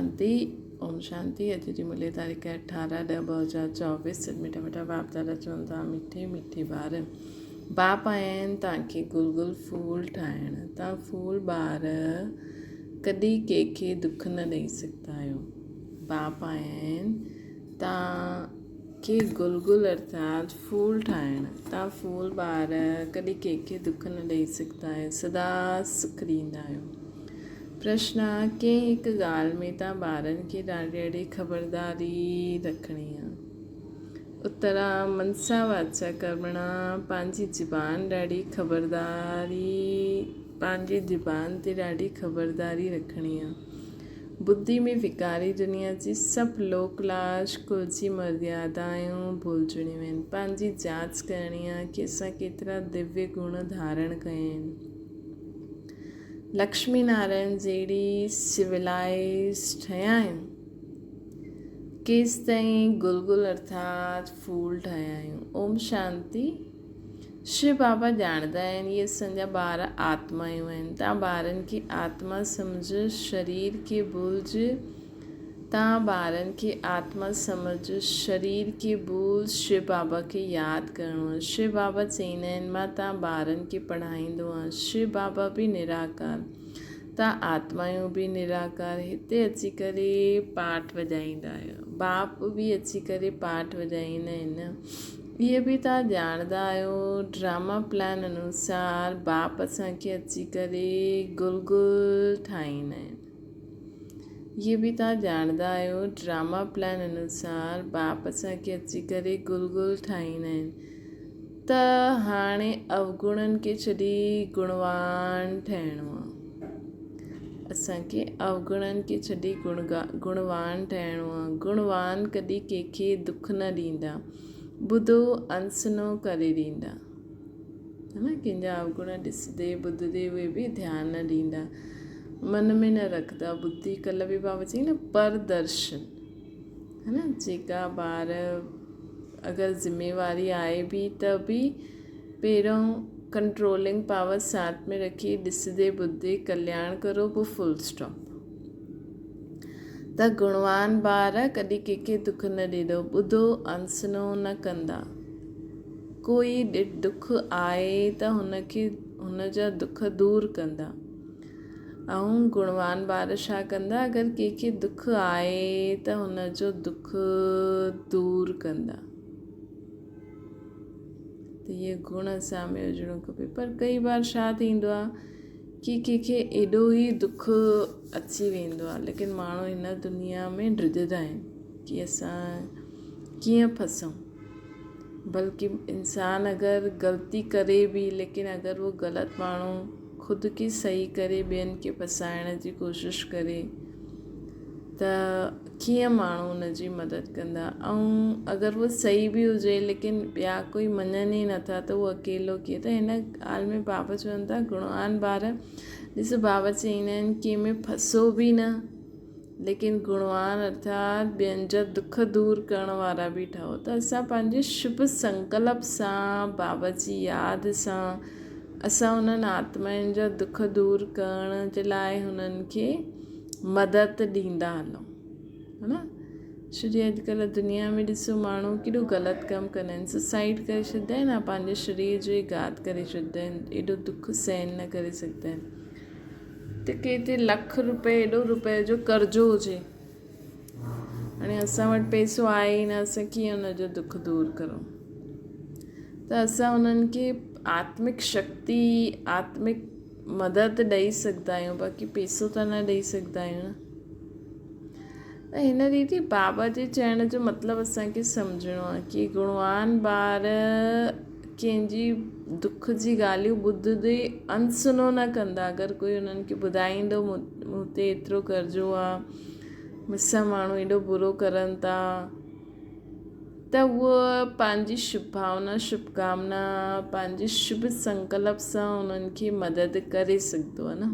شانتي اوم شانتي اڄ جي ملي تاريخ 18 ڏهه 2024 سڏ مٺا مٺا باپ دادا چون ٿا مٺي مٺي ٻار باپ آيا آهن توهان کي گل گل ڦول ٺاهڻ توهان ڦول ٻار ڪڏهن ڪنهن کي دک نه ڏئي سگهندا آهيو باپ آيا آهن توهان کي گل گل ارٿات ڦول ٺاهڻ توهان ڦول ٻار ڪڏهن ڪنهن کي دک نه ڏئي سگهندا آهيو سدا سک ڏيندا آهيو. پرشن، ڪنهن هڪ ڳالهه ۾ توهان ٻارن کي ڏاڍي ڏاڍي خبرداري رکڻي آهي. اتر، منسا واچا ڪرمڻا پنهنجي زبان ڏاڍي خبرداري پنهنجي زبان تي ڏاڍي خبرداري رکڻي آهي. ٻڌي ۾ وڪاري دنيا جي سڀ لوڪ لاش ڪل جي مريادائون ڀلجڻيون آهن. پنهنجي جاچ ڪرڻي آهي ڪي اسان ڪيترا دويه گڻ ڌارڻ ڪيا آهن. لڪشمي نارائڻ جهڙي سولائيز ٺهيا آهيون. ڪيستائين گل گل ارٿات ڦول ٺهيا آهيون. اوم شانتي. شو بابا ڄاڻندا آهن اهي اسان جا ٻار آتمايون آهن تان ٻارن کي آتما سمجهه شرير کي ڀلج تان ٻارن کي آتما سمجهه شرير کي ڀول شو بابا کي ياد ڪرڻو آهي شو بابا چئيندا آهن مان تان ٻارن کي پڙهائيندو آهيان شو بابا به نراڪار تان آتمايون به نراڪار هتي اچي ڪري پاٺ وڄائيندا آهيو باپ به اچي ڪري پاٺ وڄائيندا آهن اهي به توهان ڄاڻندا آهيو ڊراما پلان انوسار باپ اسان کي اچي ڪري گل گل ٺاهيندا آهن اهي به توهان ڄاڻندا آهيو ڊراما پلان انوسار باپ اسان کي اچي ڪري گل گل ٺاهيندا آهن ته هاڻي اوگڻن کي ڇڏي گڻوان ٺهڻو آهي اسان کي اوگڻن کي ڇڏي گڻوان ٺهڻو آهي گڻوان ڪڏهن ڪنهن کي دک نه ڏيندا ٻڌو انسنو ڪري ڏيندا ها نه ڪنهن جا اوگڻ ڏسندي ٻڌندي اهي به ڌيان نه ڏيندا من ۾ نه رکندا ٻڌي ڪلهه به بابا چئي نه پر درشن ها نه جيڪا ٻار اگر ذميواري آهي به ته به پهريون ڪنٽرولنگ پاور ساٿ ۾ رکي ڏسندي ٻڌندي ڪلياڻ ڪرو پوء فل اسٽاپ. ته گڻوان ٻار ڪڏهن ڪنهن کي دک نه ڏيندو، ٻڌو انسنو نه ڪندا. ڪوئي دک آهي ته هن کي هن جا دک دور ڪندا. ۽ گڻوان ٻار ڇا ڪندا اگر ڪنهن کي دک آهي ته هن جو دک دور ڪندا. ته اهي گڻ اسان ۾ هجڻو کپي پر ڪئي بار ڇا ٿيندو آهي ڪي ڪنهن کي ايڏو ئي دک اچي ويندو آهي ليڪن ماڻهو هن دنيا ۾ ڊڄندا آهن ڪي اسان ڪيئن ڦسون بلڪه انسان اگر غلطي ڪري به ليڪن اگر اهو غلط ماڻهو خود کي صحيح ڪري ٻين کي ڦسائڻ جي ڪوشش ڪري ته ڪيئن ماڻهو ان جي مدد ڪندا ۽ اگر اهو صحيح به هجي ليڪن ٻيا ڪوئي مڃن ئي نٿا ته اهو اڪيلو ڪيئن ته هن ڳالهه ۾ بابا چون ٿا گڻوان ٻار ڏس بابا چئيندا آهن ڪنهن ۾ ڦسو به نه ليڪن گڻوان ارٿات ٻين جا دک دور ڪرڻ وارا به ٺهو ته اسان پنهنجي شڀ سنڪلپ سان بابا جي ياد سان اسان انهن آتمائن جا دک دور ڪرڻ جي لاء هنن کي مدد ڏيندا هلون ها نه ڇو جي اڄڪلهه دنيا ۾ ڏسو ماڻهو ڪيڏو غلط ڪم ڪندا آهن سوسائيڊ ڪري ڇڏيندا آهن ۽ پنهنجي شرير جو ئي گهات ڪري ڇڏيندا آهن ايڏو دک سهن نه ڪري سگهندا آهن ته ڪنهن تي لک روپئي ايڏو روپئي جو قرضو هجي هاڻي اسان وٽ پئسو آهي ئي نه اسان ڪيئن ان جو دک دور ڪرون ته اسان انهن کي آتمڪ شڪتي آتمڪ مدد ڏئي سگهندا آهيون باقي پئسو ته نه ڏئي سگهندا آهيون نه ته هن ريتي بابا جي چئڻ جو مطلب اسان کي سمجهڻو آهي ڪي گڻوان ٻار ڪنهن جي دک جي ڳالهيون ٻڌندي انسنو نه ڪندا اگر ڪوئي انهن کي ٻڌائيندو مون تي ايترو قرضو آهي مون سان ماڻهو ايڏو برو ڪرن ٿا ته هوء پنهنجي شڀ ڀاونا، شڀ ڪامنا، پنهنجي شڀ سنڪلپ سان انهن کي مدد ڪري سگهندو آهي نه.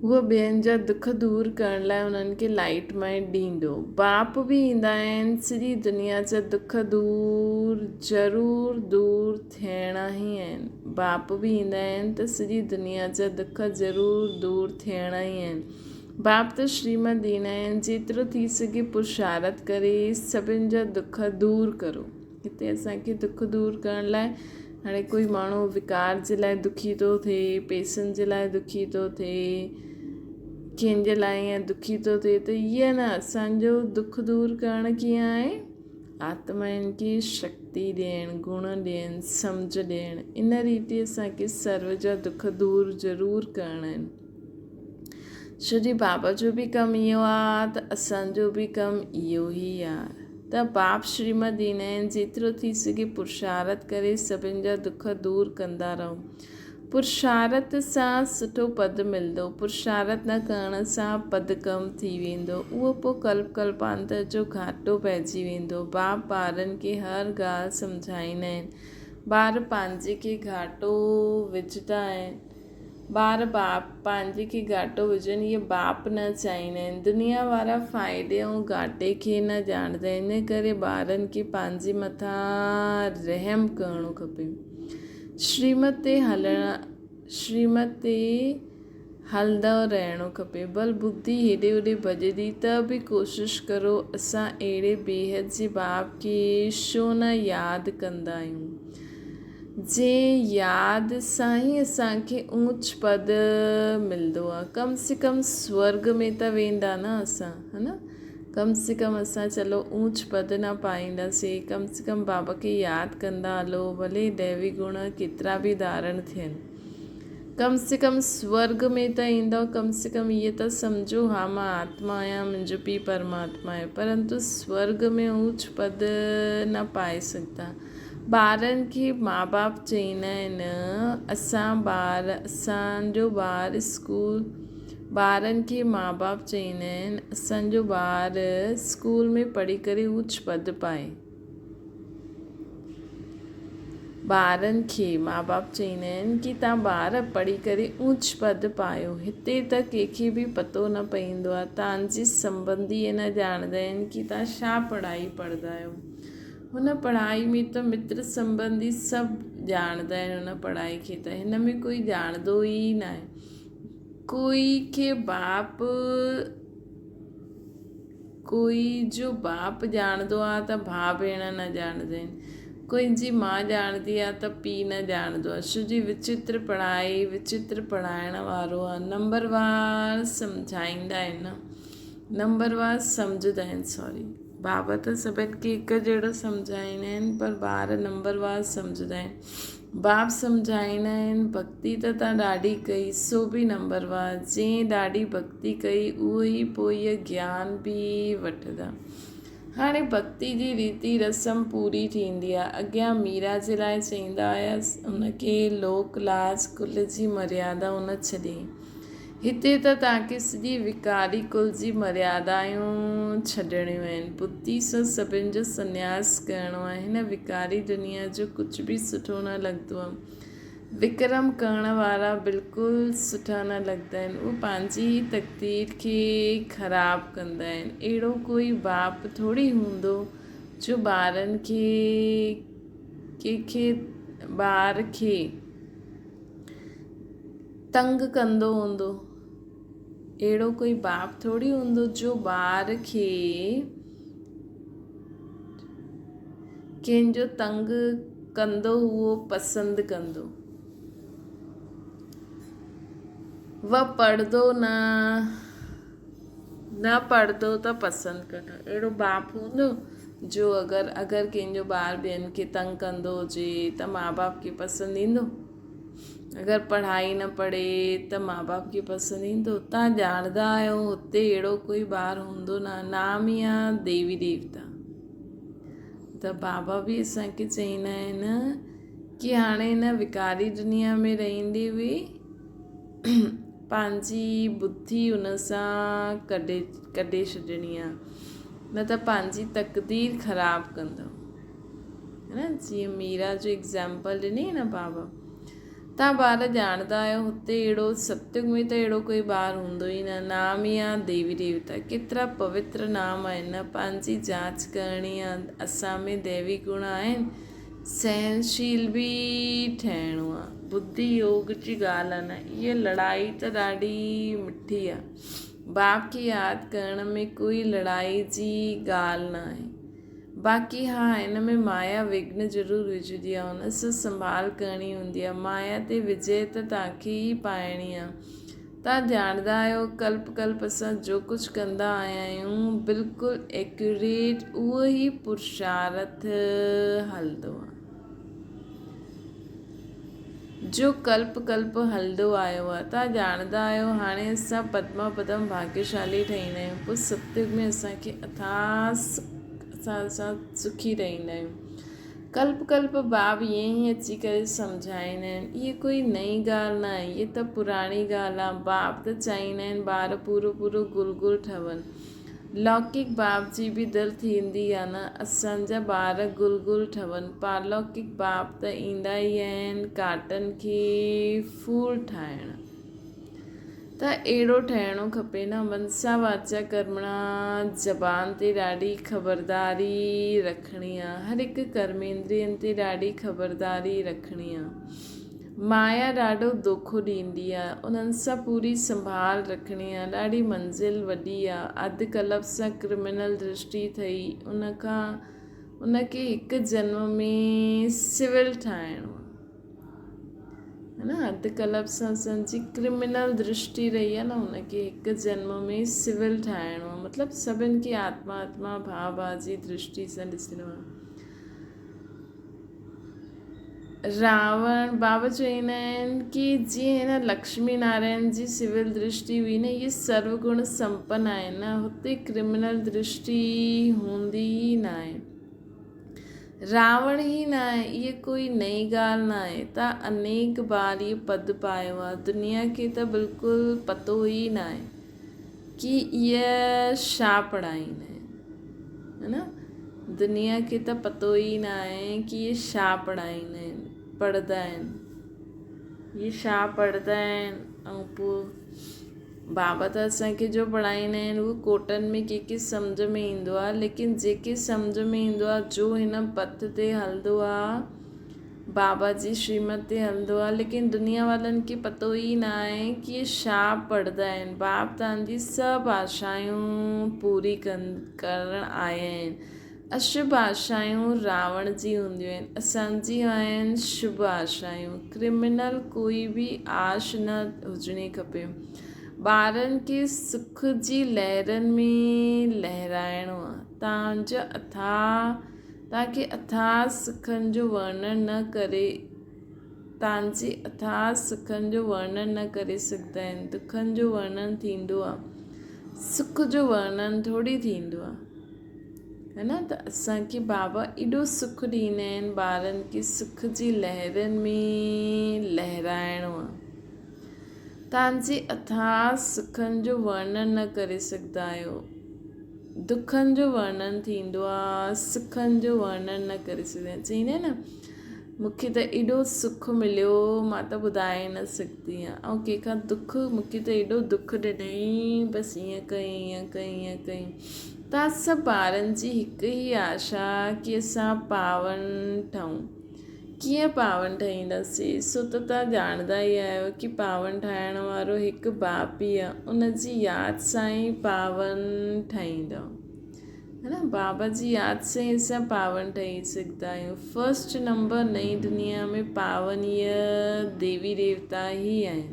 هوء ٻين جا دک دور ڪرڻ لاء انهن کي لائيٽ مائينڊ ڏيندو. باپ به ايندا آهن، سڄي دنيا جا دک دور ضرور دور ٿيڻا ئي آهن. باپ به ايندا آهن ته سڄي دنيا جا دک ضرور دور ٿيڻا ئي آهن. باپ ته شريمت ڏيندا آهن، جيترو ٿي سگهي پرشارٿ ڪري سڀن جا دک دور ڪرو. هتي اسان کي دک دور ڪرڻ لاء هاڻي ڪوئي ماڻهو وڪار جي لاء دکي ٿو ٿئي، پئسن جي لاء دکي ٿو ٿئي، ڪنهن جي لاء ائين دکي ٿو ٿئي ته ائين نه اسان جو دک دور ڪرڻ ڪيئن آهي؟ آتمائن کي شڪتي ڏيڻ، گڻ ڏيڻ، سمجهه ڏيڻ، ان ريتي اسان کي سرو جا دک دور ضرور ڪرڻا آهن. ڇو جي بابا جو به ڪم اهو آ ته اسان جو به ڪم اهو ئي آ ته باپ شريمت ڏيندا آهن جيترو ٿي سگهي پرشارٿ ڪري سڀن جا دک دور ڪندا رهو. پرشارٿ سان سٺو پد ملندو، پرشارٿ نه ڪرڻ سان پد ڪم ٿي ويندو، اهو پوء ڪلپ ڪلپانتر جو گهاٽو پئجي ويندو. باپ ٻارن کي هر ڳالهه سمجهائيندا آهن، ٻار پنهنجي کي گهاٽو وجهندا آهن. ٻار باپ پنهنجي کي گهاٽو وجهن اهي باپ نه چاهيندا آهن. دنيا وارا فائدي ۽ گهاٽي کي نه ڄاڻندا آهن ان ڪري ٻارن کي پنهنجي مٿان رحم ڪرڻو کپي. شريمت تي هلڻ شريمت تي هلندو رهڻو کپي. ڀل ٻڌي هيڏي هوڏي ڀڄندي ته به ڪوشش ڪرو اسان اهڙي بيحد جي باپ کي ڇو نه ياد ڪندا آهيون. جنهن ياد سان ئي اسان کي اونچ پد ملندو آ. ڪم سي ڪم سورڳ ۾ ته ويندا نه اسان ها نه. ڪم سي ڪم اسان چلو اونچ پد نه پائينداسين ڪم سي ڪم بابا کي ياد ڪندا هلو ڀلي ديوي گڻ ڪيترا به ڌارڻ ٿين. ڪم سي ڪم سورڳ ۾ ته ايندؤ ڪم سي ڪم اهي ته سمجهو ها مان آتما آهيان منهنجو پيء پرماتما آهي پرنتو سورڳ ۾ اونچ پد نه پائي سگهندا. ٻارن کي ماء باپ چئيندا آهن اسان ٻار اسان جو ٻار اسڪول ٻارن کي ماء باپ چئيندا آهن اسان جو ٻار اسڪول ۾ پڙهي ڪري اوچ پد پائي. ٻارن کي ماء باپ چئيندا آهن ڪي تان ٻار پڙهي ڪري اوچ پد پايو هتي ته ڪنهن کي به پتو نه پئيندو آهي تان جي سنٻنڌي نه ڄاڻندا آهن ڪي تان ڇا پڙهائي پڙهندا آهيو. هن پڙهائي ۾ ته متر سنٻنڌي سڀ ڄاڻندا آهن هن پڙهائي کي ته هن ۾ ڪوئي ڄاڻندو ئي ناهي. ڪوئي کي باپ ڪوئي جو باپ ڄاڻندو آهي ته ڀاء ڀيڻ نه ڄاڻندا آهن. ڪوئي جي ماء ڄاڻندي آهي ته پيء نه ڄاڻندو آهي. ڇو جي وچتر پڙهائي وچتر پڙهائڻ وارو آهي. نمبر وار سمجهائيندا آهن نه نمبر وار سمجهندا آهن سوري. بابا ته سڀن کي هڪ جهڙو سمجهائيندا آهن پر ٻار نمبر وار سمجهندا آهن. باب سمجهائيندا آهن ڀڳتي ته تان ڏاڍي ڪئي سو به نمبر وار جنهن ڏاڍي ڀڳتي ڪئي اهو ئي پوء اهي گيان به وٺندا. هاڻي ڀڳتي جي ريتي رسم پوري ٿيندي آهي. اڳيان ميرا جي لاء چئيندا هيا ان کي لوڪ لاج ڪل جي مريادا ان ڇڏي. هتي ته توهان کي سڄي وڪاري ڪل جي مريادائون ڇڏڻيون آهن. ٻڌي سان سڀن جو سنياس ڪرڻو آهي. هن وڪاري دنيا جو ڪجهه به سٺو نه لڳندو آهي. وڪرم ڪرڻ وارا بلڪل سٺا نه لڳندا آهن. اهي پنهنجي ئي تقدير کي خراب ڪندا آهن. اهڙو ڪوئي باپ ٿوري هوندو جو ٻارن کي ڪنهن کي ٻار کي. تنگ ڪندو هوندو. اهڙو ڪوئي باپ ٿوري هوندو جو ٻار کي ڪنهن جو تنگ ڪندو اهو پسند ڪندو. و پڙهندو نه نه پڙهندو ته پسند ڪندو. اهڙو باپ هوندو جو اگر اگر ڪنهن جو ٻار ٻين کي تنگ ڪندو هجي ته ماء باپ کي پسند ايندو؟ اگر پڙهائي نه پڙهي ته ماء باپ کي پسند ايندو؟ تان ڄاڻندا آهيو هتي اهڙو ڪوئي ٻار هوندو نه نام ئي آ ديوي ديوتا ته بابا به اسان کي چئيندا آهن ڪي هاڻي هن وڪاري دنيا ۾ رهندي به پنهنجي ٻڌي ان سان ڪڍي ڪڍي ڇڏڻي آ نه ته پنهنجي تقدير خراب ڪندو. نه جيئن ميرا جو ايگزامپل ڏني نه بابا تان ٻار ڄاڻندا آهيو هتي اهڙو ستيگ ۾ ته اهڙو ڪوئي ٻار هوندو ئي نه نام ئي آ ديوي ديوتا ڪيترا پوتر نام آهن نه پنهنجي جاچ ڪرڻي آ اسان ۾ ديوي گڻ آهن سهنشيل به ٺهڻو آ ٻڌي يوگ جي ڳالهه آ نه اها لڙائي ته ڏاڍي مٺي آ. باپ کي ياد ڪرڻ ۾ ڪوئي لڙائي جي ڳالهه ناهي. باقي ها هن ۾ مايا وگهن ضرور وجهندي آهي، ان سان سنڀال ڪرڻي هوندي آهي. مايا تي وجئه ته توهان کي ئي پائڻي آهي. توهان ڄاڻندا آهيو ڪلپ ڪلپ اسان جو ڪجهه ڪندا آيا آهيون بلڪل ايڪيوريٽ اهو ئي پرشارٿ هلندو آهي. جو ڪلپ ڪلپ هلندو آيو آهي. توهان ڄاڻندا آهيو هاڻي اسان پدما پدم ڀاگيشالي ٺهيندا آهيون پوء ستيگ ۾ اسان کي اٿاهه سک سان اسان سکي رهندا آهيون. ڪلپ ڪلپ باب ائين ئي اچي ڪري سمجهائيندا آهن. اهي ڪوئي نئين ڳالهه نه آهي اهي ته پراڻي ڳالهه آهي. باب ته چاهيندا آهن ٻار پورو پورو گل گل ٺهن. لوڪڪ باب جي به دل ٿيندي آ نه اسان جا ٻار گل گل ٺهن. پارلوڪڪ باب ته ايندا ئي آهن ڪاٽن کي ڦول ٺاهڻ ته اهڙو ٺهڻو کپي نه. منسا واچا ڪرمڻا زبان تي ڏاڍي خبرداري رکڻي آ. هر هڪ ڪرميندرين تي ڏاڍي خبرداري رکڻي آ. مايا ڏاڍو دوکو ڏيندي آ، انهن سان پوري سنڀال رکڻي آ، ڏاڍي منزل وڏي آ، اڌ ڪلپ سان ڪرمنل درشٽي ٿئي، ان کان ان کي هڪ جنم ۾ سول ٺاهڻو آ. ها نه اڌ ڪلپ سان اسان جي ڪرمنل درشٽي رهي آ نه ان کي هڪ جنم ۾ سول ٺاهڻو آ، مطلب سڀن کي آتما آتما ڀاء ڀاء جي درشٽي سان ڏسڻو آ. راوڻ بابا چوندا آهن ڪي جيئن هن لڪشمي نارائڻ جي سول درشٽي هئي نه اهي سرو گڻ سمپن آهن نه هتي ڪرمنل درشٽي هوندي ئي نه آهي راوڻ ئي نه آهي اهي ڪوئي نئين ڳالهه نه آهي تا انيڪ بار اهي پد پايو آهي دنيا کي ته بلڪل پتو ئي نه آهي ڪي اهي ڇا پڙهائيندا آهن ها نه دنيا کي ته پتو ئي نه آهي ڪي اهي ڇا پڙهائيندا آهن پڙهندا آهن اهي ڇا پڙهندا آهن ۽ پوء بابا ته اسان کي جو پڙهائيندا آهن اهو ڪوٽن ۾ ڪنهن کي سمجهه ۾ ايندو آهي ليڪن جيڪي سمجهه ۾ ايندو آهي جو هن پٿ تي هلندو آهي بابا جي شريمت تي هلندو آ ليڪن دنيا والن کي پتو ئي نه آهي ڪي اهي ڇا پڙهندا آهن باپ تان جي سڀ آشايون پوري ڪرڻ آيا آهن اشڀ آشايون راوڻ جي هونديون آهن اسان جي آهن شڀ آشايون ڪرمنل ڪوئي به آش نه هجڻي کپي ٻارن کي سک جي لهرن ۾ لهرائڻو آ تان جا اٿاهه توهان کي اٿاهه سکن جو ورڻن نه ڪري توهان جي اٿاهه سکن جو ورڻن نه ڪري سگهندا آهن. دکن جو ورڻن ٿيندو آ، سک جو ورڻن ٿوري ٿيندو آ. ها نه ته اسان کي بابا ايڏو سک ڏيندا آهن ٻارن کي سک جي لهرن ۾ لهرائڻو آ. توهان جي اٿاهه سکن جو ورڻن نه ڪري سگهندا آهيو. دکن جو ورڻن ٿيندو آ، سکن جو ورڻن نه ڪري سگهندا آهيون. چئيندا آهن نه مون کي ته ايڏو سک مليو مان ته ٻڌائي نه سگهندي آهيان ۽ ڪنهن کان دک مون کي ته ايڏو دک ڏنائين بس ائين ڪيائين ائين ڪيائين ائين ڪيائين. توهان سڀ ٻارن جي هڪ ئي آشا ڪي اسان پاون ٺهون. ڪيئن پاون ٺاهينداسين؟ سو ته توهان ڄاڻندا ئي آهيو ڪي پاون ٺاهڻ وارو هڪ باپ ئي آهي، ان جي ياد سان ئي پاون ٺاهيندؤ. ها نه بابا جي ياد سان ئي اسان پاون ٺهي سگهندا آهيون. فرسٽ نمبر نئين دنيا ۾ پاون اهي ديوي ديوتا ئي آهن.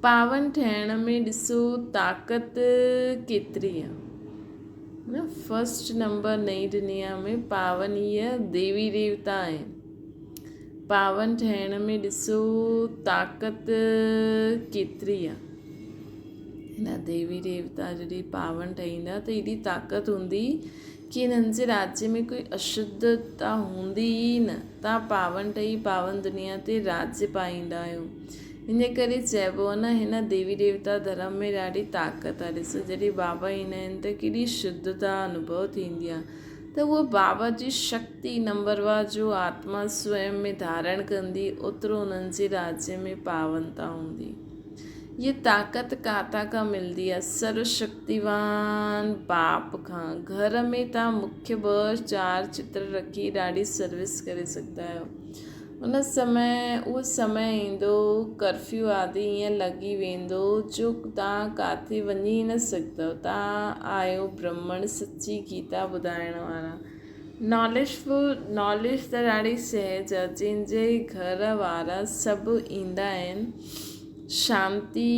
پاون ٺهڻ ۾ ڏسو طاقت ڪيتري آهي. نه فرسٽ نمبر نئين دنيا ۾ پاون هيء ديوي ديوتا آهن. پاون ٺهڻ ۾ ڏسو طاقت ڪيتري آ. هن ديوي ديوتا جڏهن پاون ٺهيندا ته ايڏي طاقت هوندي ڪي هنن جي راجيه ۾ ڪوئي اشڌتا هوندي ئي نه. تان پاون ٺهي پاون دنيا تي راجيه پائيندا آهيو. ان ڪري چئبو آهي نه هن ديوي ديوتا ڌرم ۾ ڏاڍي طاقت آهي ڏسو جڏهن بابا ايندا آهن ته ڪيڏي شڌتا انوڀو ٿيندي آهي ته اهو بابا جي شڪتي نمبروار جو آتما سوئم ۾ ڌارڻ ڪندي اوترو انهن جي راجيه ۾ پاونتا هوندي. هيء طاقت ڪاٿان کان ملندي آهي؟ سرو شڪتيوان باپ کان. گهر ۾ توهان مکيه ٻه چار چتر رکي ڏاڍي سروس ڪري سگهندا آهيو. ان سمي اهو سمي ايندو ڪرفيو آدي ائين لڳي ويندو جو توهان ڪاٿي وڃي ئي نه سگهندؤ. توهان آهيو برهمڻ سچي گيتا ٻڌائڻ وارا. ناليج ناليج ته ڏاڍي سهج آهي جنهن جي گهر وارا سڀ ايندا آهن شانتي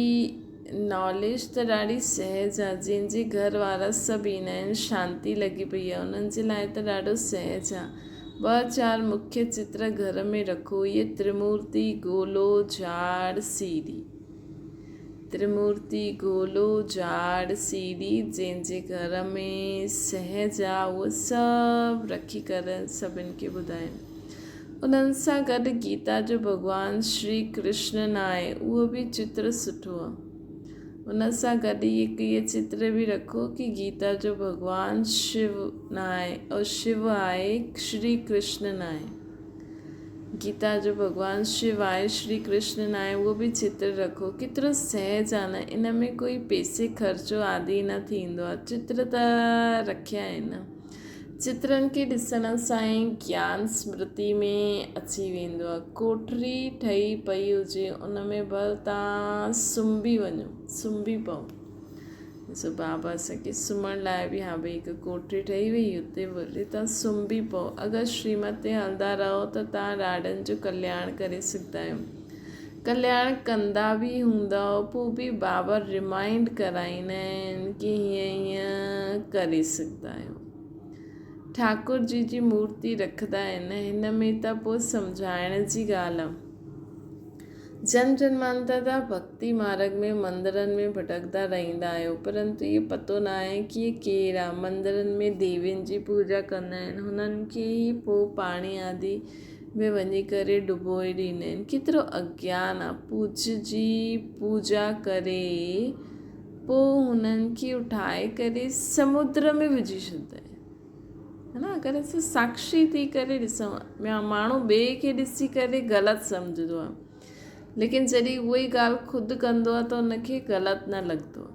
ناليج ته ڏاڍي سهج آهي جنهن جي گهر وارا سڀ ايندا آهن شانتي لڳي پئي آهي انهن جي لاء ته ڏاڍو سهج آهي. ٻه چار مکيه چتر گهر ۾ رکو. اهي ترمورتي، گولو، جهاڙ، سيڙهي. ترمورتي، گولو، جهاڙ، سيڙهي جنهن جي گهر ۾ سهج آ اهو سڀ رکي ڪري سڀن کي ٻڌائين. انهن سان گڏ گيتا جو ڀڳوان شري ڪرشن آهي اهو به چتر سٺو آ. ان سان گڏ هڪ اهي چتر به رکو ڪي گيتا جو ڀڳوان شو ناهي او شو آهي شري ڪرشن ناهي. گيتا جو ڀڳوان شو آهي شري ڪرشن ناهي اهو به چتر رکو. ڪيترو سهج آهي نه ان ۾ ڪوئي پيسي خرچو آدي نه ٿيندو آهي. چتر ته رکيا آهن نه. چترن کي ڏسڻ سان ئي گيان سمرتي ۾ اچي ويندو آهي. ڪوٺڙي ٺهي پئي هجي ان ۾ ڀل تان سنبي وڃو، سنبي پئو. ڏسو بابا اسان کي سمهڻ لاء به ها ڀئي هڪ ڪوٺڙي ٺهي وئي اتي وري تان سنبي پئو. اگر شريمت تي هلندا رهو ته تان ڏاڏن جو ڪلياڻ ڪري سگهندا آهيو. ڪلياڻ ڪندا به هوندؤ پوء به بابا ريمائنڊ ڪرائيندا آهن ڪي هيئن هيئن ڪري سگهندا آهيو. ٺاڪر جي جي مورتي رکندا آهن هن ۾ ته پوء سمجهائڻ جي ڳالهه آهي. جنم جنمانتر تان ڀڳتي مارڳ ۾ مندرن ۾ ڀٽڪندا رهندا آهيو پرنتو اهو پتو ناهي ڪي اهي ڪير آهي. مندرن ۾ ديوين جي پوڄا ڪندا آهن هنن کي ئي پوء پاڻي آدي ۾ وڃي ڪري ڊبوئي ڏيندا آهن. ڪيترو اگيان آ. پوڄ جي پوڄا ڪري پوء هنن کي اٺائي ڪري سمندر ۾ وجهي ڇڏيندا آهن. ها نه اگر اسان ساڪشي ٿي ڪري ڏسون يا ماڻهو ٻئي کي ڏسي ڪري غلط سمجهندو آ ليڪن جڏهن اها ئي ڳالهه خود ڪندو آ ته ان کي غلط نه لڳندو آ.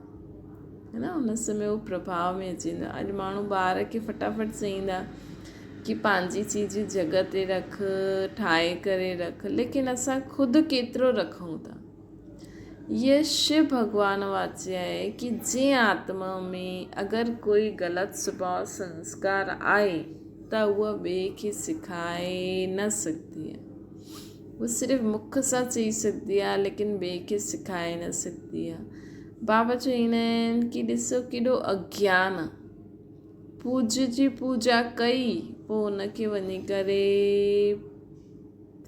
ها نه ان سمي هو پرڀاء ۾ اچي ويندو آ. اڄ ماڻهو ٻار کي فٽافٽ چئيندا ڪي پنهنجي چيز جڳهه تي رک، ٺاهي ڪري رک، ليڪن اسان خود ڪيترو رکون ٿا. هيء شو ڀڳوان واچي آهي ڪي جنهن آتما ۾ اگر ڪوئي غلط سڀاء سنسڪار آهي ته اها ٻئي کي سکائي نه سگهندي آهي. هوء صرف مک سان چئي سگهندي آهي ليڪن ٻئي کي سکائي نه سگهندي آهي. بابا چئيندا آهن ڪي ڏسو ڪيڏو اگيان آهي. پوڄ جي پوڄا ڪئي پوء ان کي وڃي ڪري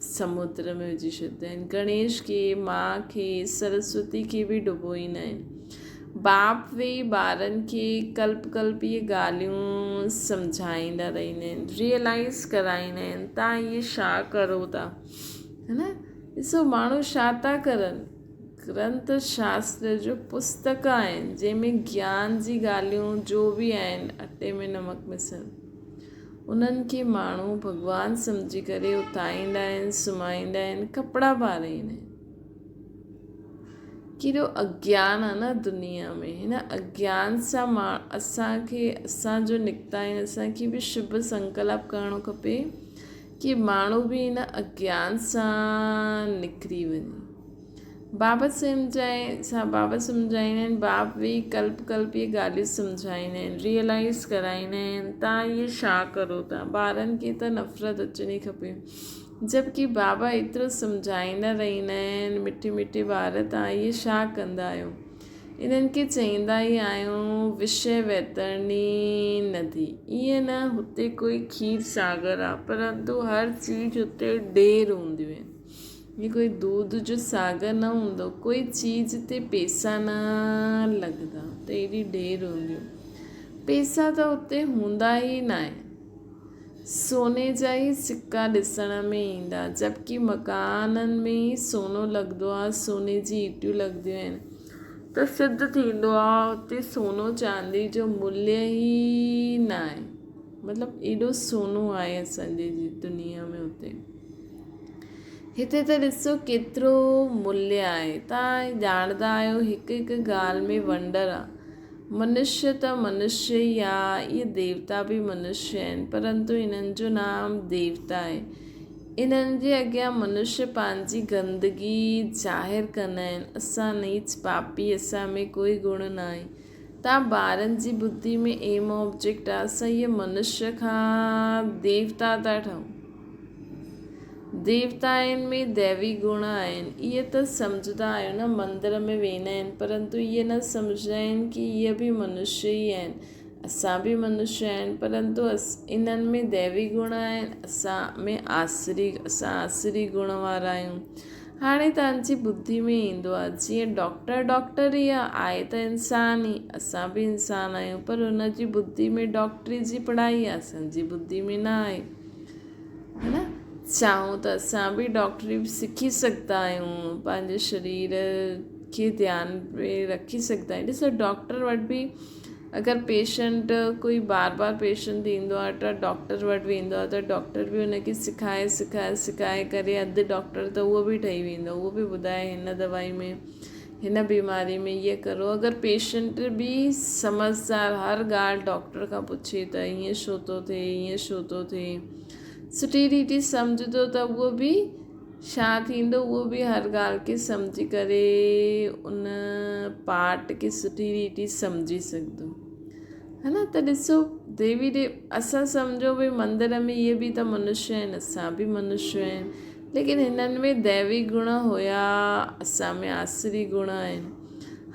سمندر ۾ وجهي ڇڏيندا آهن. گڻيش کي، ماء کي، سرسوتي کي به ڊبوئيندا آهن. باپ ويهي ٻارن کي ڪلپ ڪلپ اهي ڳالهيون سمجهائيندا رهندا آهن، ريئلائيز ڪرائيندا آهن تان اهي ڇا ڪرو ٿا ها نه ڏسو ماڻهو ڇا ٿا ڪرن. گرنٿ شاستر جو پستڪ آهن جنهن ۾ گيان جي ڳالهيون جو به آهن اٽي ۾ نمڪ مسڻ انهن کي ماڻهو ڀڳوان سمجهي ڪري اٿائيندا آهن سمهائيندا آهن ڪپڙا پارائيندا آهن ڪيڏو اگيان آهي نه دنيا ۾ هن اگيان سان ما اسان کي اسان جو نڪتا آهن اسان کي به شڀ سنڪلپ ڪرڻو کپي ڪي ماڻهو به هن اگيان سان نڪري وڃي بابت سمجهائين سان بابت سمجهائيندا آهن باپ ويهي ڪلپ ڪلپ اهي ڳالهيون سمجهائيندا آهن ريئلائيز ڪرائيندا آهن تان اهي ڇا ڪرو ٿا ٻارن کي ته نفرت اچڻي کپي جبڪه بابا ايترو سمجهائيندا رهندا آهن مٺي مٺي ٻار تان اهي ڇا ڪندا آهيو انهن کي چئيندا ئي آهيون وشيه ويترڻي ندي ائين نه هتي ڪوئي کير ساگر آ پرنتو هر چيز هتي ڍير هونديون آهن ائين ڪوئي دودھ جو ساگر نه هوندو ڪوئي چيز تي پيسا نه لڳندا اتي ايڏي ڍير هونديون پيسا ته اتي هوندا ئي ناهن سوني جا ئي سڪا ڏسڻ ۾ ايندا جبڪه مڪانن ۾ ئي سونو لڳندو آ سوني جي ايٽيون لڳنديون آهن ته سڌ ٿيندو آ اتي سونو چاندي جو موليه ئي ناهي مطلب ايڏو سونو آهي اسان جي دنيا ۾ اتي هتي ته ڏسو ڪيترو موليه آهي تان ڄاڻندا آهيو هڪ هڪ ڳالهه ۾ ونڊر آ منشيه ته منشيه ئي آ، اهي ديوتا به منشيه آهن، پرنتو انهن جو نام ديوتا آهي. انهن جي اڳيان منشيه پنهنجي گندگي ظاهر ڪندا آهن، اسان نيچ پاپي، اسان ۾ ڪوئي گڻ ناهي. تان ٻارن جي ٻڌي ۾ ايم آبجيڪٽ آ، اسان اهي منشيه کان ديوتا ٿا ٺهون. ديوتائن ۾ ديوي گڻ آهن، اهي ته سمجهندا آهيو نه، مندر ۾ ويندا آهن، پرنتو اهي نه سمجهندا آهن ڪي اهي به منشيه ئي آهن. اسان به منشيه آهن پرنتو انهن ۾ ديوي گڻ آهن اسان ۾ آسري اسان آسري گڻ وارا آهيون هاڻي توهان جي ٻڌي ۾ ايندو آهي جيئن ڊاڪٽر ڊاڪٽر ئي آهي آهي ته انسان ئي اسان به انسان آهيون پر هن جي ٻڌي ۾ ڊاڪٽري جي پڙهائي آهي اسان جي ٻڌي ۾ نه آهي ها نه چاهون ته اسان به ڊاڪٽري سکي سگهندا آهيون پنهنجي شرير کي ڌيان ۾ رکي سگهندا آهيون ڏسو ڊاڪٽر وٽ به اگر پيشنٽ ڪوئي بار بار پيشنٽ ايندو آهي ته ڊاڪٽر وٽ ويندو آهي ته ڊاڪٽر به ان کي سکائي سکائي سکائي ڪري اڌ ڊاڪٽر ته اهو به ٺهي ويندو اهو به ٻڌائي هن دوائي ۾ هن بيماري ۾ هيء ڪرو اگر پيشنٽ به سمجهدار هر ڳالهه ڊاڪٽر کان پڇي ته ائين ڇو ٿو ٿئي ائين ڇو ٿو ٿئي سٺي ريتي سمجهندو ته اهو به ڇا ٿيندو اهو به هر ڳالهه کي سمجهي ڪري ان پارٽ کي سٺي ريتي سمجهي سگهندو ها نه ته ڏسو ديوي ديو اسان سمجهو ڀئي مندر ۾ اهي به ته منشيه آهن اسان به منشيه آهن ليڪن هنن ۾ ديوي گڻ هيا اسان ۾ آسري گڻ آهن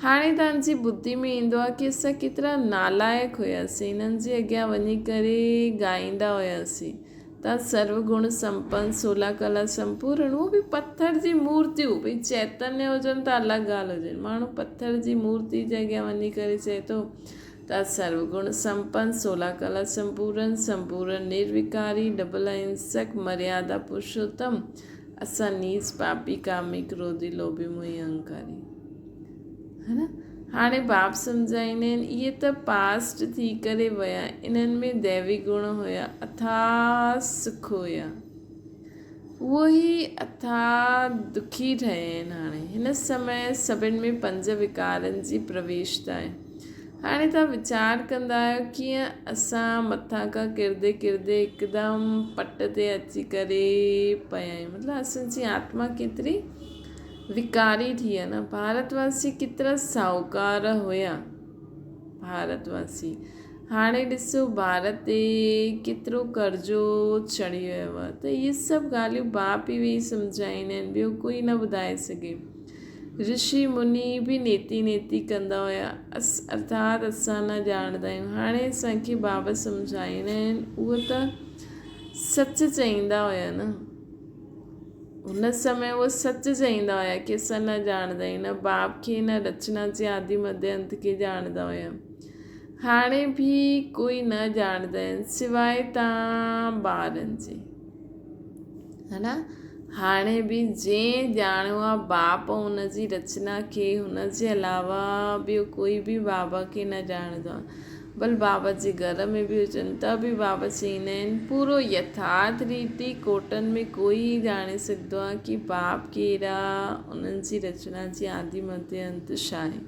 هاڻي توهان جي ٻڌي ۾ ايندو آهي ڪي اسان ڪيترا نالائق هياسين هنن جي اڳيان وڃي ڪري ڳائيندا هياسين ته سرو گڻ سمپن، سولا ڪلا سمپورڻ، اهو به پٿر جي مورتيون، ڀئي چيتنيه هجن ته الڳ ڳالهه هجي، ماڻهو پٿر جي مورتي جي اڳيان وڃي ڪري چئي ٿو ته سرو گڻ سمپن، سولا ڪلا سمپورڻ، سمپورڻ نروڪاري، ڊبل اهنسڪ، مريادا پرشوتم، اسان نيچ پاپي ڪامي ڪروڌي لوڀي موهي اهنڪاري. ها نه؟ هاڻي باپ سمجهائيندا آهن، اهي ته پاسٽ ٿي ڪري ويا، انهن ۾ ديوي گڻ هيا، اٿاهه سک هيا. اهو ئي اٿاهه دکي ٺهيا آهن هاڻي. هن سمي سڀن ۾ پنج وڪارن جي پرويشتا آهي. هاڻي توهان ويچار ڪندا آهيو ڪيئن اسان مٿان کان ڪرندي ڪرندي هڪدم پٽ تي اچي ڪري پيا آهيون. مطلب اسان جي آتما ڪيتري وڪاري ٿي ويا نه ڀارت واسي ڪيترا ساهوڪار هيا ڀارت واسي هاڻي ڏسو ڀارت تي ڪيترو قرضو چڙهي ويو آهي ته اهي سڀ ڳالهيون باپ ئي ويهي سمجهائيندا آهن ٻيو ڪوئي نه ٻڌائي سگهي رشي مني به نيتي نيتي ڪندا هيا ارٿات اسان نه ڄاڻندا آهيون هاڻي اسانکي بابا سمجهائيندا آهن اهو ته سچ چئيندا هيا نه هن سمي اهي سچ چئيندا هيا ڪي اسان نه ڄاڻندا آهيون نه باپ کي نه رچنا جي آدي مڌي انت کي ڄاڻندا هيا هاڻي به ڪوئي نه ڄاڻندا آهن سواء تان ٻارن جي ها نه هاڻي به جنهن ڄاڻيو آهي باپ ان جي رچنا کي هن جي علاوه ٻيو ڪوئي به بابا کي نه ڄاڻندو آهي ڀل بابا جي گهر ۾ به هجن ته به بابا چئيندا آهن پورو يٿارٿ ريتي ڪوٽن ۾ ڪوئي ئي ڄاڻي سگهندو آهي ڪي باپ ڪير آ انهن جي رچنا جي آدي مڌي انت ڇا آهي.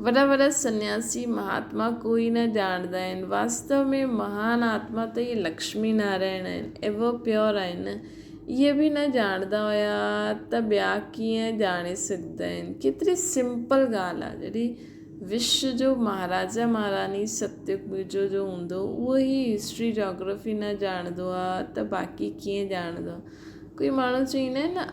وڏا وڏا سنياسي مهاتما ڪوئي نه ڄاڻندا آهن. واستو ۾ مهان آتما ته اهي لڪشمي نارائڻ آهن ايور پيور آهن. اهي به نه ڄاڻندا هيا ته ٻيا ڪيئن ڄاڻي سگهندا آهن. ڪيتري سمپل ڳالهه آهي جڏهن وشو جو مهاراجا مهاراني ستيگ جو جو هوندو اهو ئي هسٽري جاگرافي نه ڄاڻندو آ ته باقي ڪيئن ڄاڻندو ڪوئي ماڻهو چئيندا آهن نه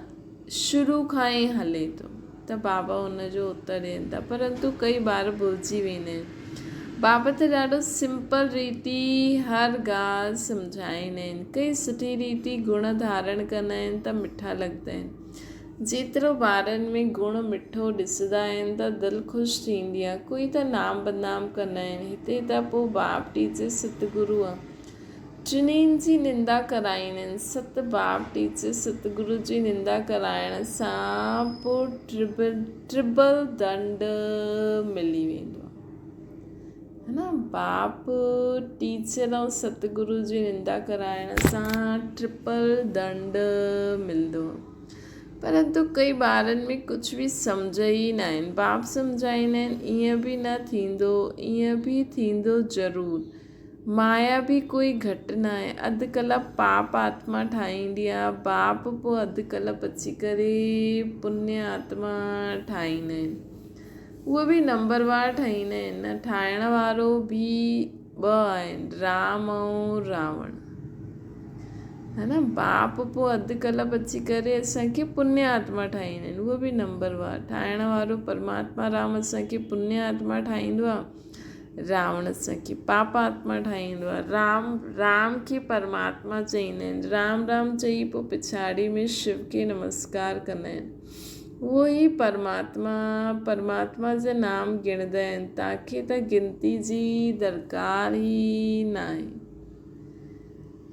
شروع کان ئي هلي ٿو ته بابا ان جو اتر ڏين ٿا پرنتو ڪئي ٻار ڀلجي ويندا آهن بابا ته ڏاڍو سمپل ريتي هر ڳالهه سمجهائيندا آهن ڪئي سٺي ريتي گڻ ڌارڻ ڪندا آهن ته مٺا لڳندا آهن جيترو ٻارن ۾ گڻ مٺو ڏسندا آهن ته دل خوش ٿيندي آ. ڪوئي ته نام بدنام ڪندا آهن. هتي ته پو باپ ٽيچر ستگرو آ. ٽنهين جي نندا ڪرائيندا آهن. ست باپ ٽيچر ستگرو جي نندا ڪرائڻ سان پو ٽربل دنڊ ملي ويندو آ. ها نه باپ ٽيچر ۽ ستگرو جي نندا ڪرائڻ سان ٽرپل دنڊ ملندو پرنتو ڪئي ٻارن ۾ ڪجهه به سمجهه ئي نه آهن باپ سمجهائيندا آهن ائين به نه ٿيندو ائين به ٿيندو ضرور. مايا به ڪوئي گهٽ ناهي. اڌ ڪلپ پاپ آتما ٺاهيندي آ، باپ پوء اڌ ڪلپ اچي ڪري پڃ آتما ٺاهيندا آهن. اهي به نمبر وار ٺاهيندا آهن نه، ٺاهڻ وارو به ٻه آهن، رام ۽ راوڻ. ها نه، باپ پوء اڌ ڪلپ اچي ڪري اسان کي پڃ آتما ٺاهيندا آهن، اهو به نمبر وار. ٺاهڻ وارو پرماتما رام اسان کي پڃ آتما ٺاهيندو آ. راوڻ اسان کي پاپ آتما ٺاهيندو آهي. رام رام کي پرماتما چئيندا آهن. رام رام چئي پوء پڇاڙي ۾ شو کي نمسڪار ڪندا آهن. اهو ئي پرماتما پرماتما جا نام ڳڻندا آهن. تاکي ته گنتي جي درڪار ئي ناهي.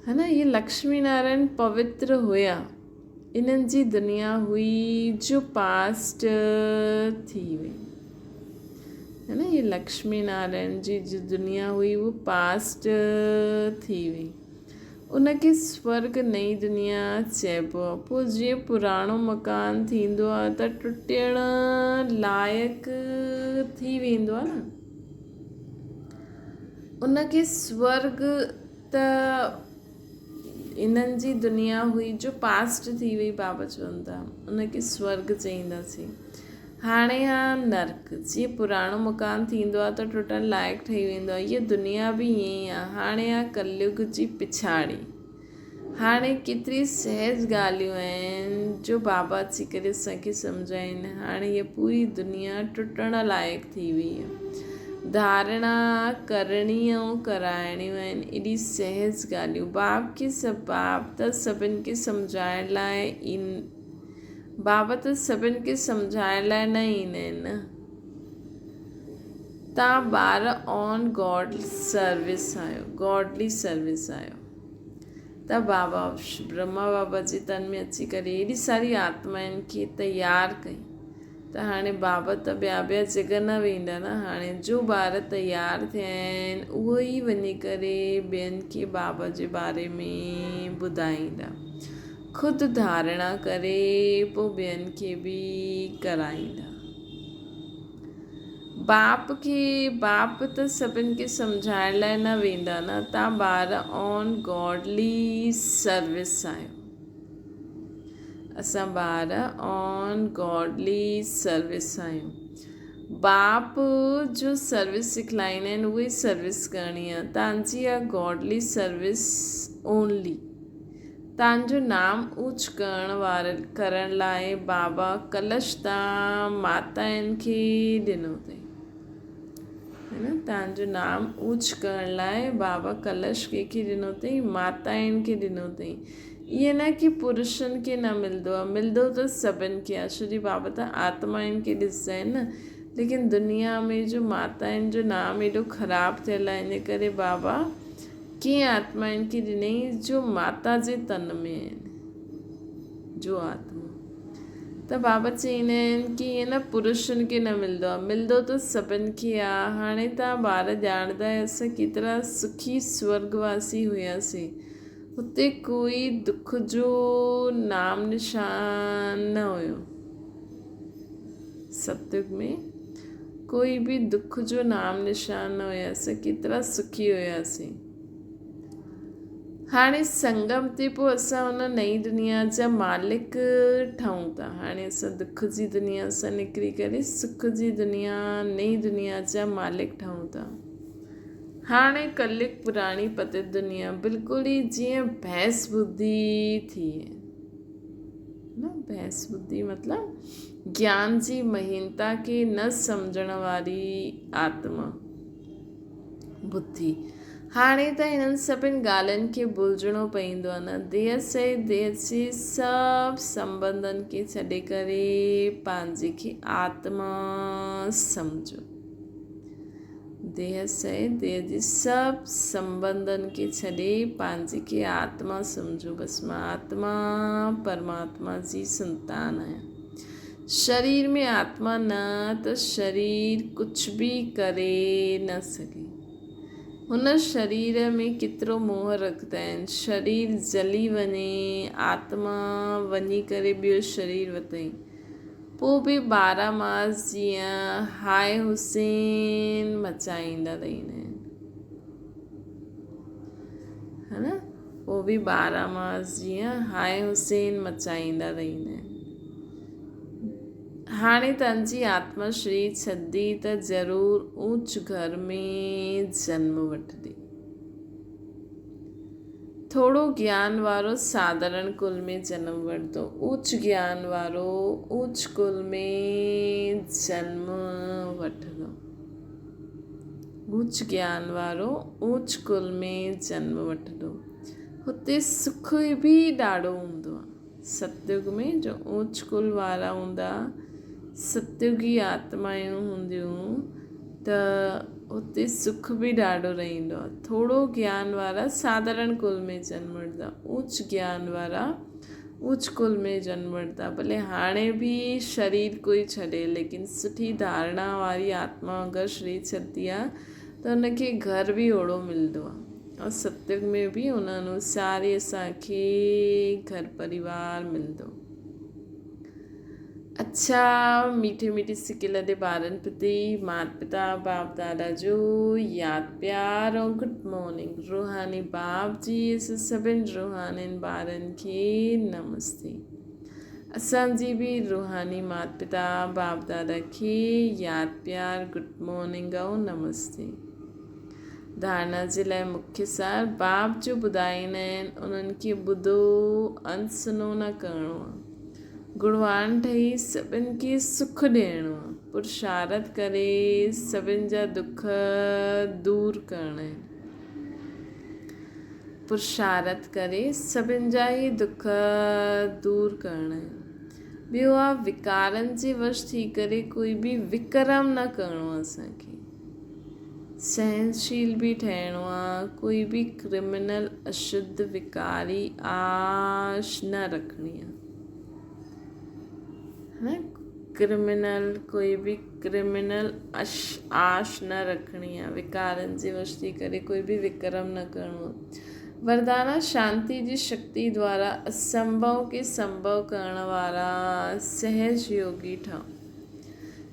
ها نه اهي لڪشمي نارائڻ پوتر هيا. انهن جي دنيا هئي جو پاسٽ ٿي وئي. ها نه هي لڪشمي نارائڻ جي جو دنيا هئي اهو پاسٽ ٿي وئي. ان کي سورگ نئين دنيا چئبو آهي. پوء جيئن پراڻو مڪان ٿيندو آهي ته ٽٽڻ لائق ٿي ويندو آهي نه. ان کي سورگ ته انهن جي دنيا هئي جو پاسٽ ٿي وئي بابا چون ٿا ان کي سورگ چئينداسين هاڻي آ نرڪ جيئن پراڻو مڪان ٿيندو آ ته ٽٽڻ لائق ٺهي ويندو آ هيء دنيا به ائين ئي آ هاڻي آ ڪليگ جي پڇاڙي هاڻي ڪيتري سهج ڳالهيون آهن جو بابا اچي ڪري اسان کي سمجهائين هاڻي هيء پوري دنيا ٽٽڻ لائق ٿي وئي آ ڌارڻا ڪرڻي ۽ ڪرائڻيون آهن. ايڏي سهج ڳالهيون. باب کي سڀ باب ته سڀن کي سمجهائڻ لاء باب ته سڀن کي سمجهائڻ لاء نه ايندا آهن نه. تان ٻار آن گاڊ سروس آهيو، گاڊلي سروس آهيو. ته بابا برهما بابا جي تن ۾ اچي ڪري ايڏي ساري آتمائن کي تيار ڪئي. ته هاڻي بابا ته ٻيا ٻيا جڳهه نه ويندا نه، هاڻي جو ٻار تيار ٿيا آهن اهي ئي وڃي ڪري ٻين کي بابا جي باري ۾ ٻڌائيندا. خود ڌارڻا ڪري پوء ٻين کي به ڪرائيندا. باپ کي باپ ته سڀن کي سمجهائڻ لاء نه ويندا نه، تان ٻار آن گاڊلي سروس آهيو. اسان ٻار آن گاڊلي سروس آهيون. باپ جو سروس سکلائيندا آهن اهي سروس ڪرڻي آهي. تان جي آ گاڊلي سروس اونلي. تان جو نام اوچ ڪرڻ وار ڪرڻ لاء بابا ڪلش تان ماتائن کي ڏنو اٿئي. ها نه تان جو نام اوچ ڪرڻ لاء بابا ڪلش ڪنهن کي ڏنو اٿئي ماتائن کي ڏنو اٿئي. ائين نه ڪي پرشن کي نه ملندو آهي، ملندو ته سڀن کي آهي، ڇو جي بابا ته آتمائن کي ڏسندا آهن نه، ليڪن دنيا ۾ جو ماتائن جو نام ايڏو خراب ٿيل آهي ان ڪري بابا ڪئين آتمائن کي ڏنائين جو ماتا جي تن ۾ آهن جو آتما ته بابا چئيندا آهن ڪي ائين نه پرشن کي نه ملندو آهي، ملندو ته سڀن کي آهي، هاڻي توهان ٻار ڄاڻندا آهيو اسان ڪيترا سکي سورڳواسي هياسين. هتي ڪوئي دک جو نام نشان نه هيو. ستيگ ۾ ڪوئي به دک جو نام نشان نه هيو. اسان ڪيترا سکي هياسين. هاڻي سنگم تي پوء اسان ان نئين دنيا جا مالڪ ٺهون ٿا. هاڻي اسان دک جي دنيا سان نڪري ڪري سک جي دنيا، نئين دنيا جا مالڪ ٺهون ٿا. هاڻي ڪليگ پراڻي پتيت دنيا بلڪل ئي جيئن ڀينس ٻڌي ٿئي نه ڀينس ٻڌي مطلب گيان جي مهينتا کي نه سمجهڻ واري آتما ٻڌي هاڻي ته هنن سڀن ڳالهين کي ڀلجڻو پوندو آهي نه ديهه سهت ديهه جي سڀ سنبنڌن کي ڇڏي ڪري پنهنجي کي آتما سمجهو ديهه سهت ديهه جي سڀ سنٻنڌن کي ڇڏي پنهنجي کي آتما سمجهو. بس مان آتما پرماتما جي سنتان آهيان. شرير ۾ آتما نه ته شرير ڪجهه به ڪري نه سگهي. هن شرير ۾ ڪيترو موهه رکندا آهن. شرير جلي وڃي آتما وڃي ڪري ٻيو شرير وتئي. پوء به ٻارهن ماس جيئن هاء حسين مچائيندا رهندا آهن. ها نه پوء به ٻارهن ماس جيئن هاء حسين مچائيندا رهندا آهن. هاڻي تنهنجي آتما شرير ڇڏي ته ضرور اوچ گهر ۾ جنم وٺندي. ٿورو گيان وارو ساڌارڻ ڪل ۾ جنم وٺندو. اوچ گيان وارو اوچ ڪل ۾ جنم وٺندو. اوچ گيان وارو اوچ ڪل ۾ جنم وٺندو. هتي سک به ڏاڍو هوندو آهي. ستيگ ۾ جو اوچ ڪل وارا هوندا، ستيگي آتمائون هونديون ته اتي سک به ڏاڍو رهندو آهي. ٿورو گيان وارا ساڌارڻ ڪل ۾ جنم وٺندا، اوچ گيان وارا اوچ ڪل ۾ جنم وٺندا. ڀلي هاڻي به شرير ڪوئي ڇڏي ليڪن سٺي ڌارڻا واري آتما اگر شرير ڇڏندي آهي ته ان کي گهر به اوڙو ملندو آهي. ۽ ستيگ ۾ به ان انوسار ئي اسان کي گهر پريوار ملندو. اڇا ميٺي ميٺي سڪي لڏي ٻارن پرتي مات پتا باپ دادا جو ياد پيار ۽ گڊ مارننگ روحاني باپ جي اسان سڀن روحانين ٻارن کي نمستي اسان جي به روحاني مات پتا باپ دادا کي ياد پيار گڊ مارننگ ۽ نمستي. ڌارڻا جي لاء مکيه سار باب جو ٻڌائيندا آهن، انهن کي ٻڌو انسنو نه ڪرڻو آهي. گڻوان ٺهي سڀن کي سک ڏيڻو آهي. پرشارٿ ڪري سڀن جا دک دور ڪرڻا آهن. پرشارٿ ڪري سڀن جا ئي دک دور ڪرڻا آهن. ٻيو آهي وڪارن جي وش ٿي ڪري ڪوئي به وڪرم نه ڪرڻو آهي اسان کي. سهنشيل به ٺهڻو آ، ڪوئي به ڪرمنل اشڌ وڪاري آش نه رکڻي آ. ها ڪرمنل ڪوئي به ڪرمنل اش آش نه رکڻي آ، وڪارن جي وش ٿي ڪري ڪوئي به وڪرم نه ڪرڻو آ. وردان آ شانتي جي شڪتي دوارا اسنڀو کي سنڀو ڪرڻ وارا سهج يوگي ٺهو.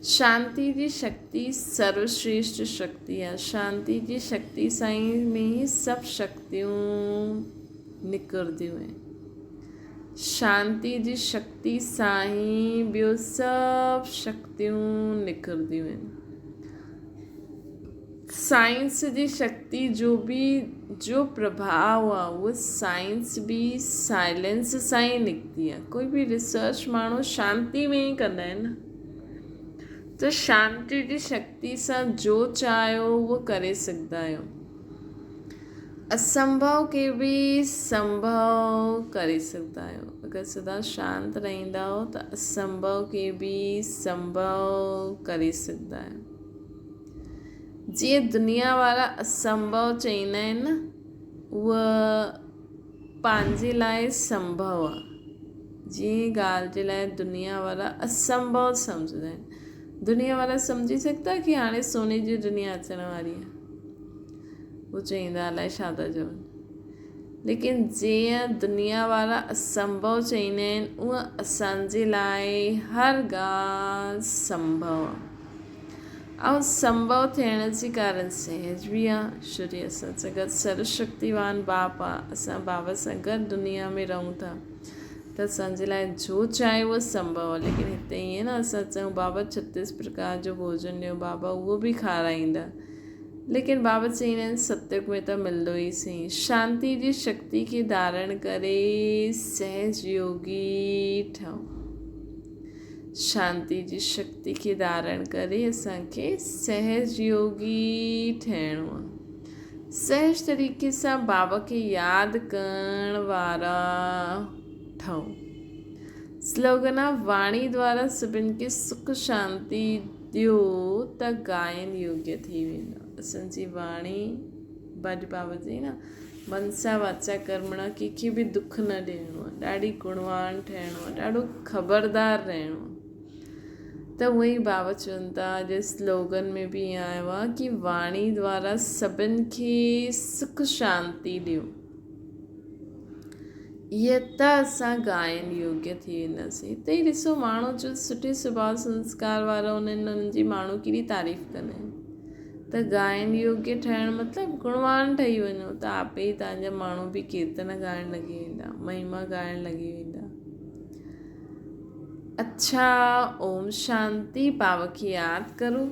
شانتي جي شڪتي سروشريشٽ شڪتي آهي. شانتي جي شڪتي سان ئي ۾ ئي سڀ شڪتيون نڪرنديون آهن. شانتي جي شڪتي سان ئي ٻيو سڀ شڪتيون نڪرنديون آهن. سائنس جي شڪتي جو به جو پرڀاء آ اهو سائنس به سائلنس سان ئي نڪتي آ ڪوئي به ريسرچ ماڻهو شانتي ۾ ئي ڪندا آهن نه ته شانتي جي شڪتي سان جو چاهيو اهو ڪري سگهندا آهيو اسنڀو کي به سنڀو ڪري سگهندا آهيو اگر سدا شانت رهندا آهيو ته اسنڀو کي به سنڀو ڪري سگهندا آهيو. جيئن دنيا وارا اسنڀو چئيندا آهن نه، اهو پنهنجي لاء سنڀو آهي. جنهن ڳالهه جي لاء دنيا وارا اسنڀو سمجهندا آهن. دنيا وارا سمجهي سگهندا ڪي هاڻي سوني جي دنيا اچڻ واري آهي. هو چئيندا الائي ڇا ٿا چون. ليڪن جيئن دنيا وارا اسنڀو چئيندا آهن، اهو اسان جي لاء هر ڳالهه سنڀو آهي. ۽ سنڀو ٿيڻ جي ڪارڻ سهج به آ. شري اسان سان گڏ سروشڪتيوان باپ آ. اسان بابا سان گڏ دنيا ۾ رهون ٿا ته اسان جي لاء جو چاهي اهو سنڀو آ. ليڪن هتي ائين نه اسان چئون بابا ڇتيس پرڪار جو ڀوڄن ڏيو بابا اهو به کارائيندا. ليڪن بابا چئيندا آهن ستيگ ۾ ته ملندو ئي سهي. شانتي جي شڪتي کي ڌارڻ ڪري سهج يوگي ٺهو. شانتي جي شڪتي کي ڌارڻ ڪري اسان کي سهج يوگي ٺهڻو آهي. سهج طريقي سان بابا کي ياد ڪرڻ وارا ٺهو. سلوگن آ واڻي دوارا سڀن کي سک شانتي ڏيو ته گائن يوگي ٿي ويندا. اسان جي واڻي ڀڄ بابا جي نه منسا واچا ڪرمڻا ڪنهن کي به دک نه ڏيڻو آهي، ڏاڍي گڻوان ٺهڻو آهي، ڏاڍو خبردار رهڻو آهي. ته اونئن ئي بابا چون ٿا اڄ سلوگن ۾ به ائين آيو آهي ڪي واڻي دوارا سڀن کي سک شانتي ڏيو. اهي ته اسان گائن يوگيه ٿي وينداسين. هتي ئي ڏسو ماڻهو جو سٺي سڀاء سنسڪار وارا هوندا آهن انهن جي ماڻهو ڪيڏي تعريف ڪندا آهن. ته ڳائڻ يوگيه ٺهڻ مطلب گڻوان ٺهي وڃو ته آپي ئي توهان جا ماڻهو به ڪيرتن ڳائڻ لڳي ويندا، مهما ڳائڻ لڳي ويندا. اڇا اوم شانتي بابا کي ياد ڪرو.